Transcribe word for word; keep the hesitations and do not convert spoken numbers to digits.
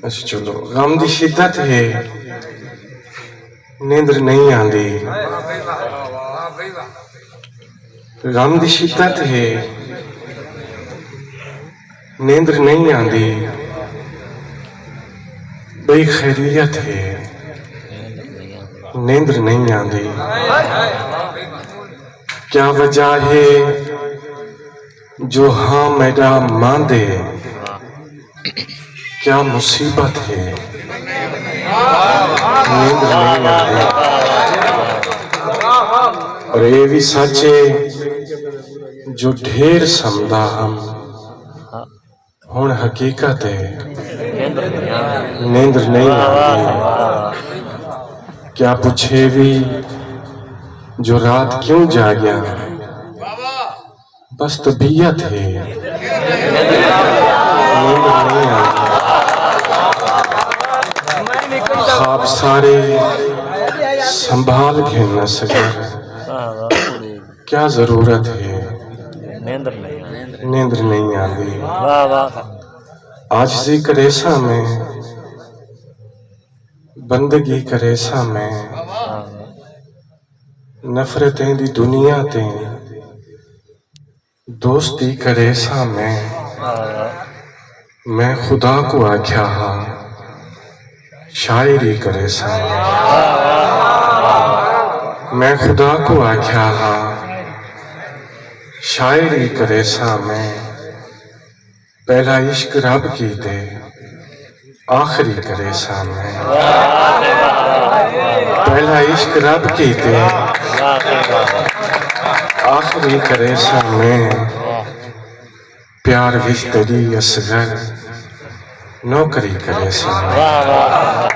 اچھا چلو، غم دی شدت ہے، نیندر نہیں آندی۔ غم دی شدت ہے، نیندر نہیں آندی۔ بے خیریت ہے، نیندر نہیں آندی۔ کیا وجہ ہے جو ہاں میݙا ماندے؟ کیا مصیبت ہے، نیندر نہیں آندی۔ اور یہ بھی سچ ہے جو ڈھیر سمدا ہم، ہن حقیقت ہے، نیندر نہیں آندی۔ کیا پچھے بھی جو رات کیوں جاگیا؟ بس طبیعت ہے، نیندر نہیں آندی۔ خواب سارے سنبھال گھن نہ سکے، کیا ضرورت ہے، نیندر نہیں آندی۔ واہ واہ۔ عاجزی کریساں میں، بندگی کریساں میں، نفرتیں دی دنیا تے دوستی کریساں میں۔ میں خدا کوں آکھیا ہا، شاعری کریساں میں۔ میں خدا کوں آکھیا ہا، شاعری کریساں میں۔ پہلا عشق رب کیتے، آخری کریساں میں۔ پہلا عشق رب کیتے، آخری کریساں میں۔ پیار وچ تیݙی اصغر، نوکری کریساں میں۔